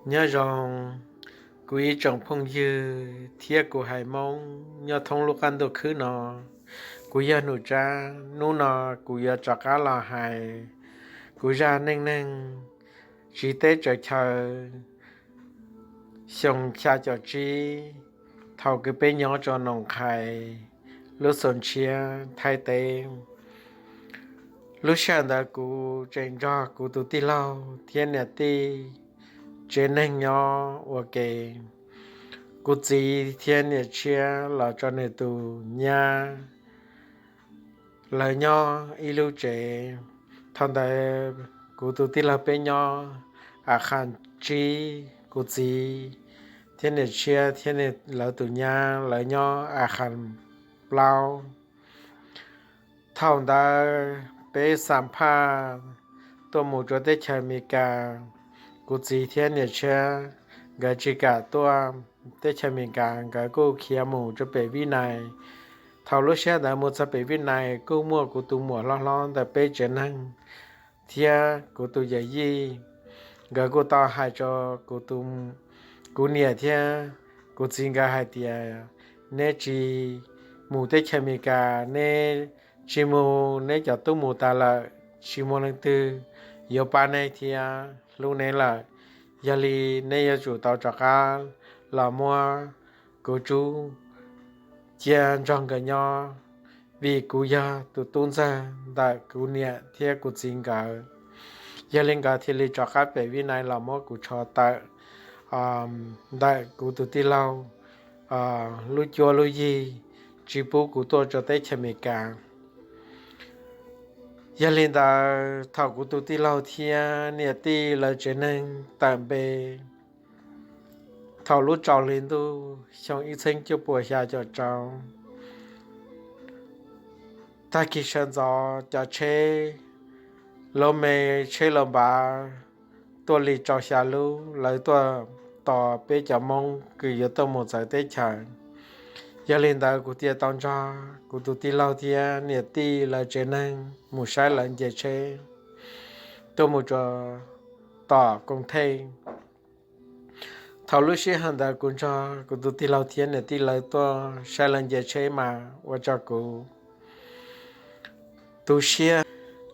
Nyob zoo kuv ib tsoom phooj ywg thiab kuv haiv Hmoob nyob thoob lub qab ntuj khwb no. Kuv yog Num Tsab, hnub no kuv yuav rov qab los hais kuv zaj neej neeg tsiv teb tsaws chaw xyoo xya caum tsib, thaum kws peb nyob rau Noom Qhais, lub Xoom Tshiab, Thaib teb. Lub sij hawm ntawd kuv tseem nrog kuv tus tij laug thiab niam tij tsev neeg nyob ua ke. Kuv txiv thiab niam tshiab los tso nws tus nyab, lawv nyob ib lub tsev. Thaum ntawd kuv tus tij laug peb nyob a kham tsib, kuv txiv thiab niam tshiab thiab lawv tus nyab lawv nyob a kham plaub. Thaum ntawd peb xam phaj tuaj mus rau teb chaws Amelikas, kuv txiv thiab niam tshiab nkawd tsis kam tuaj teb chaws Amelikas, nkawd kuj khiav mus rau pem Vib Nais. Thaum lub sij hawm ntawd mus txog pem Vib Nais kuj muaj kuv tus muam hlob hlob ntawm peb tsev neeg thiab kuv tus yawm yij, nkawd kuj tau hais rau kuv niam thiab kuv txiv nkawd hais tias, neb tsis mus teb chaws Amelikas, neb tsis mus, neb cov tub mus tas lawm, tsis muaj leej twg yuav pab neb thiab hlub neb lawm. Yog li neb yuav tsum tau rov qab los muab kuv rub cia nrog nkawd nyob, vim kuv yog tus tub ntxawg ntawm kuv niam thiab kuv txiv nkawd. Yog li nkawd thiaj li rov qab pem Vib Nais los muab kuv tsho tawm ntawm kuv tus tij laug lub cuab lub yig, tsis pub kuv tuaj rau teb chaws Amelikas. Yog li ntawd thaum kuv tus tij laug thiab niam tij lawv tsev neeg tawm npe, thaum lub tsaus hli ntuj xyoo ib txheeb cuaj puas xya caum rau, tag kis sawv ntxov cov tsheb lub me, tsheb lub npav tuaj li rau xya lub, lawv tuaj tos peb cov Hmoob kws yuav tuaj mus txawv teb chaws. Yog li ntawd kuv thiaj tau nrog kuv tus tij laug thiab niam tij lawv tsev neeg mus saib lawv nce tsheb tuaj mus rau tom Koos Thej. Thaum lub sij hawm ntawd kuv nrog kuv tus tij laug thiab niam tij lawv tuaj saib lawv nce tsheb mas ua rau kuv tu siab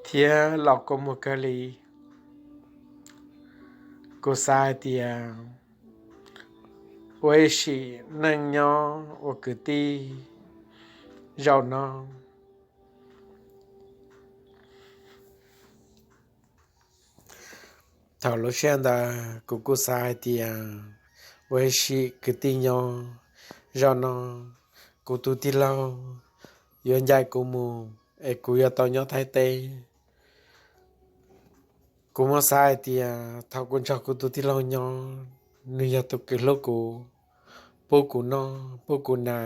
thiab los kua muag kawg li. Kuv xav hais tias ua ib sim neej nyob ua kwv tij zaum no. Thaum lub sij hawm ntawd kuv kuj xav hais tias ua ib sim kwv tij nyob zaum no, kuv tus tij laug yuav ncaim kuv mus es kuv yuav tau nyob Thaib teb. Kuv muab xav hais tias thaum kuv nrog kuv tus tij laug nyob, nws yog tus kws hlub kuv, pub kuv noj pub kuv hnav,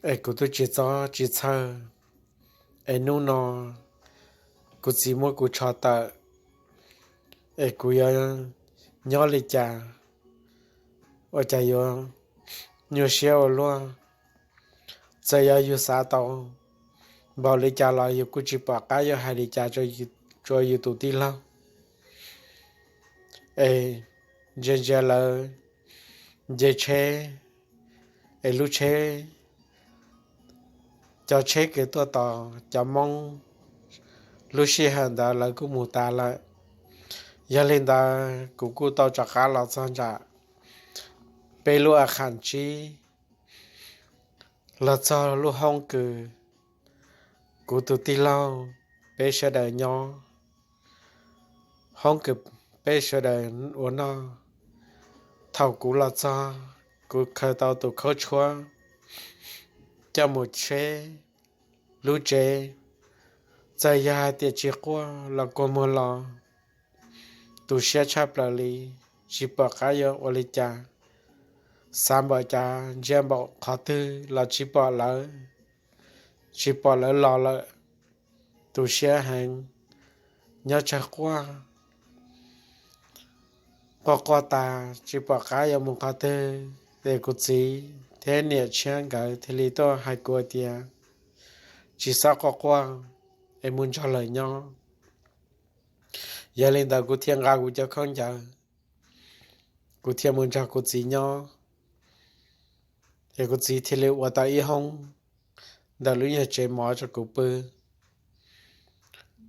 es kuv twb tsis txob tsis txhawj. Es hnub no kuv txiv muab kuv tsho tawm, es kuv yuav nyob li cas, ua cas yuav nyuaj siab ua luaj. Txawm yog yus xav tau npaum li cas los yus kuj tsis pom qab yuav hais li cas rau yus tus tij laug. Es ntsia ntsia lawv nce tsheb, es lub tsheb, cov tsheb kws tuaj tos cov Hmoob lub sij hawm ntawd lawv kuj mus tas lawm. Yog li ntawd kuv kuj tau rov qab los txog nram peb lub a kham tsib, los txog lub hoob kws kuv tus tij laug peb sawv daws nyob, hoob kws peb sawv daws ua noj. Thaum kuv los txog, kuv khaws tau tus khaub tshuab coj mus tsheb lub tsev. Txawm yog hais tias tsis quaj los kua muag los, tu siab tshaj plaws li, tsis pom qab yuav ua li cas. Xav npaum cas ntsia npaum qhov twg los tsis pom lawv, tsis pom lawv los lawm. Tu siab heev, nyob tsawg quaj, quaj quaj tas tsis pom qab yuav mus qhov twg, es kuv txiv thiab niam tshiab nkawd thiaj li tuaj hais kuv tias, tsis txhob quaj quaj, es mus nrog lawv nyob. Yog li ntawd kuv thiaj nqa kuv cov khaub ncaws kuv thiaj mus nrog kuv txiv nyob, es kuv txiv thiaj li ua tau ib hoob ntawm lub nyuag tsev mov rau kuv pw.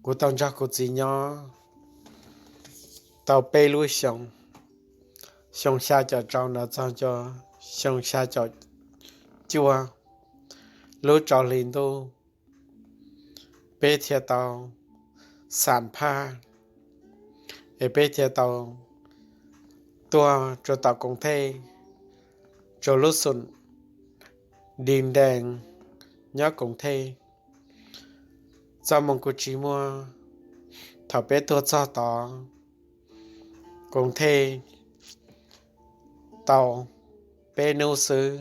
Kuv tau nrog kuv txiv nyob tau peb lub xyoo, xyoo xya caum rau no txog xyoo xya caum cuaj, lub rau hli ntuj, peb thiaj tau xam phaj, es peb thiaj tau tuaj rau tom Koos Thej, rau lub xum Di Ndees nyob Koos Thej. Txoj moo kuj tsis muaj, thaum peb tuaj txog tod, Koos Thej tau peb hnub xwb,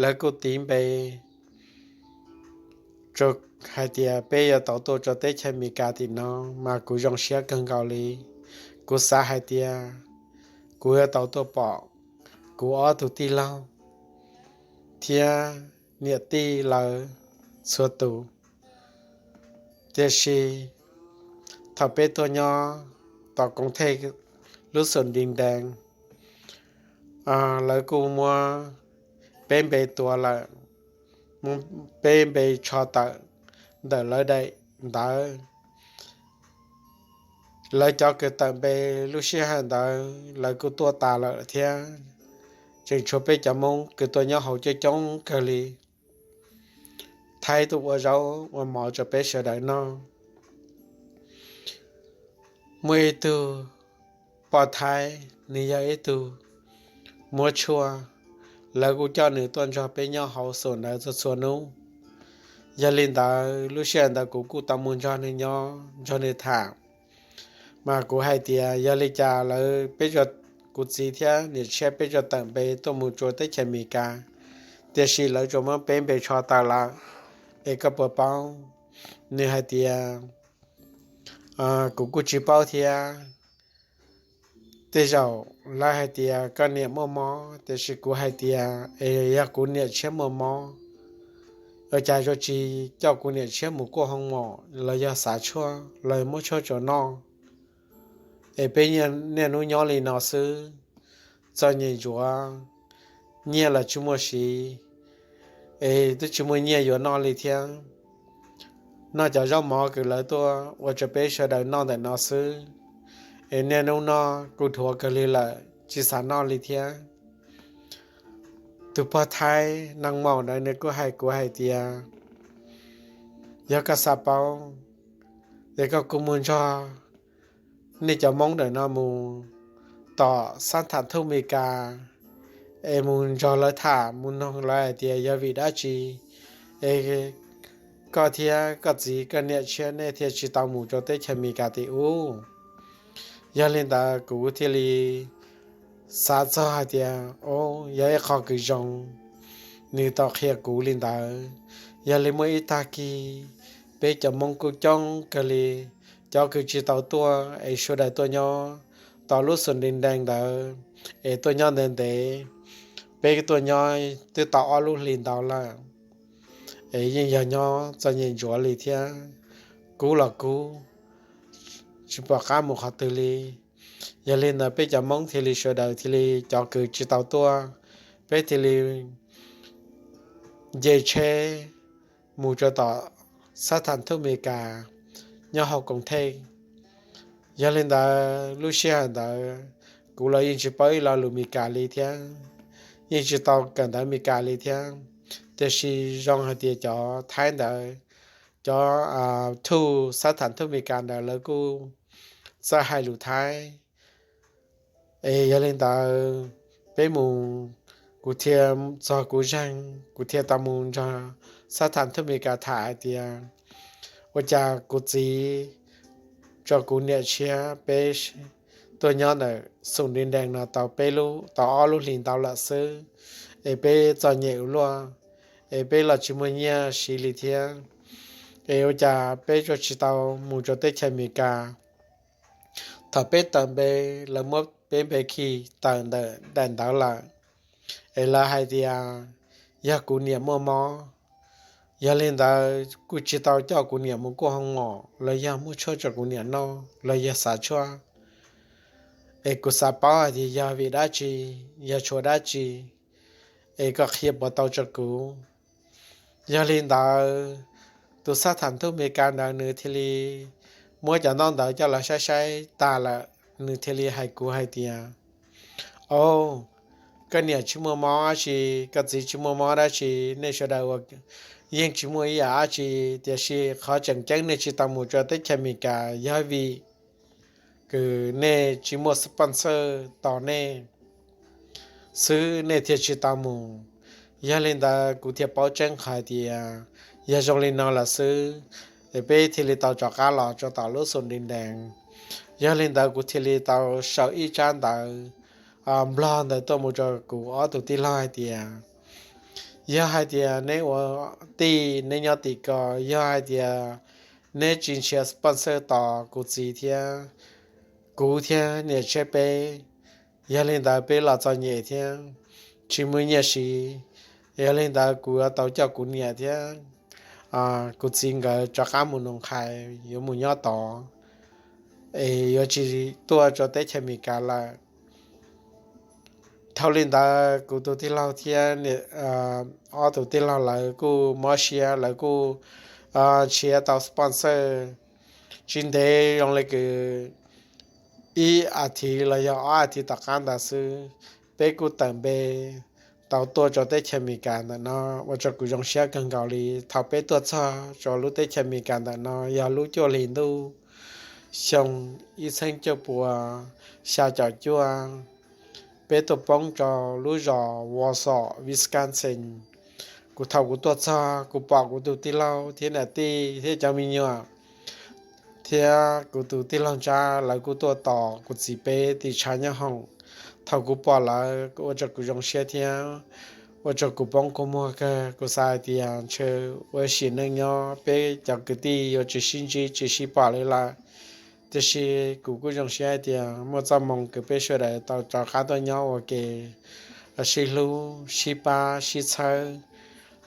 lawv kuj tiv npe rau hais tias peb yuav tau tuaj rau teb chaws Amelikas tim no, mas kuv zoo siab kawg nkaus li. Kuv xav hais tias kuv yuav tau tuaj pom kuv ob tug tij laug thiab niam tij lawv txhua tus. Tiam sis thaum peb tuaj nyob tom Koos Thej lub xum Di Ndees, lawv kuj muab peb npe tuav lawm, muab peb npe tsho tawm ntawm lawv daim ntawv. Lawv cov kws tawm npe lub sij hawm ntawd lawv kuj tuaj tas lawm thiab, tseem tshuav peb cov Hmoob kws tuaj nyob hauv coob coob kawg li. Thaib tuaj ua zaub ua mov rau peb sawv daws noj. Muaj ib tug poj Thaib, nws yog ib tug muab tshuaj, lawv kuj coj nws tuaj nrog peb nyob hauv xum ntawd txhua txhua hnub. Yog li ntawd lub sij hawm ntawd kuv kuj tau mus nrog nws nyob nrog nws tham. Mas kuv hais tias yog li cas lawv peb, kuv txiv thiab niam tshiab peb tau tawm npe tuaj mus rau teb chaws Amelikas, tiam sis lawv tsuas muab peb npe tsho tawm lawm, es koj puas paub? Nws hais tias kuv kuj tsis paub thiab. Tej zaum lawv hais tias koj niam muaj mob, tiam sis kuv hais tias es yog kuv niam tshiab muaj mob, ua cas zoo tsis coj kuv niam tshiab mus kuaj hoo mom los yog xav tshuaj los muab tshuaj rau noj? Es peb niaj hnub nyob li no xwb, txom nyem ntsuav, nyiaj los tsis muaj siv, es twb tsis muaj nyiaj yuav noj li thiab. Noj cov zaub mov kws lawv tuaj ua rau peb sawv daws noj ntawm no xwb, es niaj hnub no kuj dhuav kawg li lawm tsis xav noj li thiab. Tus pog Thaib neeg maum ntawd nws kuj hais kuv hais tias, yog koj xav paub, es koj kuj mus nrog nej cov Hmoob ntawm no mus tom xab tham thuj Amelikas, es mus nrog lawv tham mus noog lawv hais tias yog vim dab tsi es koj thiab koj txiv koj niam tshiab nej thiaj tsis tau mus rau teb chaws Amelikas tim ub. Yog li ntawd kuv thiaj li xav txog hais tias, o, yog ib qho kws zoo, nws tau qhia kuv li ntawd. Yog li muaj ib tag kis peb cov Hmoob kuj coob kawg li, cov kws tsis tau tuaj es sawv daws tuaj nyob tom lub xum Di Ndees ntawd, es tuaj nyob ntev ntev, peb tuaj nyob twb tau ob lub hlis ntau lawm, es yeej yog nyob txom nyem ntsuav li thiab, kub los kub, tsis pom qab mus qhov twg li. Yog li ntawd peb cov Hmoob thiaj li sawv daws thiaj li cov kws tsis tau tuaj, peb thiaj li nce tsheb mus rau tom xab tham thuj Amelikas nyob hauv Koos Thej. Yog li ntawd lub sij hawm ntawd kuv los yeej tsis paub ib lo lus Amelikas li thiab, yeej tsis tau kawm ntawv Amelikas li thiab, tiam sis zoo hais tias cov Thaib ntawd, cov thuj xab tham thuj Amelikas ntawd lawv kuj txawj hais lus Thaib. Es yog li ntawd peb mus, kuv thiaj txog kuv zeeg kuv thiaj tau mus nrog xab tham thuj Amelikas tham hais tias, ua cas kuv txiv rau kuv niam tshiab peb tuaj nyob ntawm xum Di Ndees no tau peb lub, tau ob lub hlis ntau lawm xwb, es peb txom nyem ua luaj, es peb los tsis muaj nyiaj siv li thiab, es ua cas peb tsuas tsis tau mus rau teb chaws Amelikas. Thaum peb tawm npe, lawv muab peb npe khi tawm ntawm daim ntawv lawm, es lawv hais tias yog kuv niam muaj mob. Yog li ntawd kuj tsis tau coj kuv niam mus kuaj hoo mom los yog muab tshuaj rau kuv niam noj los yog xav tshuaj. Es kuv xav paub hais tias yog vim dab tsi, yog tshuav dab tsi, es koj qhia puas tau rau kuv. Yog li ntawd, tus xab tham ntuj Meskas ntawd nws thiaj li muab cov ntaub ntawv coj los saib saib tas lawm, nws thiaj li hais kuv hais tias, O, koj niam tsis muaj mob dab tsi, koj txiv tsis muaj mob dab tsi, nej sawv daws ua yeej tsis muaj ib yam dab tsi, tiam sis qhov tseem ceeb nej tsis tau mus rau teb chaws Amelikas yog vim kws nej tsis muaj sponsor tos nej xwb nej thiaj tsis tau mus. Yog li ntawd kuv thiaj paub tseeb qhov hais tias yog zoo li no lawm xwb, es peb thiaj li tau rov qab los rau tom lub xus nti ntees. Yog li ntawd kuv thiaj li tau sau ib tsab ntawv Nplog ntawd tuaj mus rau kuv ob tug tij laug hais tias, yog hais tias neb ua tij neb nyob tim ko, yog hais tias neb tsis nrhiav sponsor tos kuv txiv thiab kuv thiab niam Tshiab peb, yog li ntawd peb los txom nyem thiab tsis muaj nyiaj siv. Yog li ntawd kuv yuav tau coj kuv niam thiab kuv txiv nkawd rov qab mus Noos Qhais, yuav mus nyob tod, es yuav tsis tuaj rau teb chaws Amelikas lawm. Dhau li ntawd kuv tus tij laug thiab ob tug tij laug lawv kuj mob siab, lawv kuj nrhiav tau sponsor tsis ntev, zoo li kws ib as thiv los yog ob as thiv tom qab ntawd xwb, peb kuj tawm npe tau tuaj rau teb chaws Amelikas ntawm no, ua rau kuv zoo siab kawg nkaus li. Thaum peb tuaj txog rau lub teb chaws Amelikas ntawm no yog lub cuaj hli ntuj xyoo ib txheeb cuaj puas xya caum cuaj, peb tuaj poob rau lub zos Wausau, Wisconsin. Kuv thaum kuv tuaj txog kuv pom kuv tus tij laug thiab niam tij thiab cov me nyuam thiab kuv tus tij laug ntsab lawv kuj tuaj tos kuv txiv peb tiv tshav nyob hoom. Thaum kuv pom lawv ua rau kuv zoo siab thiab ua rau kuv poob kua muag kawg. Kuv xav hais tias ntshe ua sim neej nyob peb cov kwv tij yuav tsis sib ntsib tsis sib pom li lawm. Tiam sis kuv kuj zoo siab hais tias muaj txoj moo kws peb sawv daws tau rov qab tuaj nyob ua ke, sib hlub sib pab sib txhawb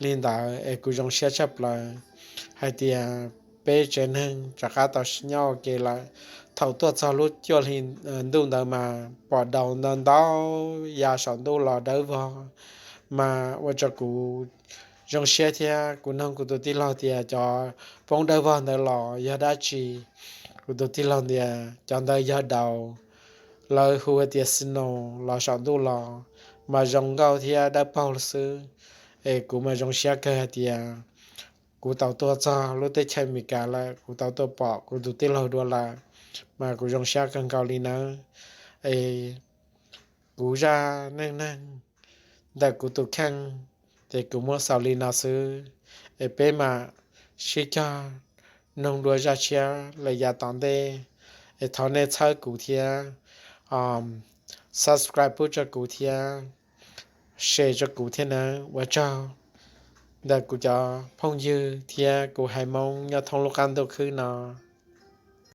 li ntawd es kuv zoo siab tshaj plaws hais tias peb tsev neeg rov qab tau nyob ua ke lawm. Thaum tuaj txog lub cuaj hli ntuj ntawd mas pom daus ntau ntau ya saum ntuj los dawb vog, mas ua rau kuv zoo siab thiab kuv noog kuv tus tij laug tias cov poob dawb vog ntawd los yog dab tsi. Kuv tus tij laug tias cov ntawd yog daus, lawv hu tias snow los saum ntuj los, mas zoo nkauj thiab dawb paug xwb. Es kuv mas zoo siab kawg hais tias kuv tau tuaj txog lub teb chaws Amelikas lawm, kuv tau tuaj pom kuv tus tij laug dua lawm, mas kuv zoo siab kawg nkaus li nawb. Es kuv zaj neej neeg ntawm kuv tus kheej ces kuv muab xaus li no xwb. Es peb mam sib cog noog dua zaj tshiab lawm yav tom ntej. Es thov nej txhawb kuv thiab subscribe pub rau kuv thiab share rau kuv thiab nawb. Ua tsaug ntawm kuv cov phooj ywg thiab kuv haiv Hmoob nyob thoob lub qab ntuj khwb no.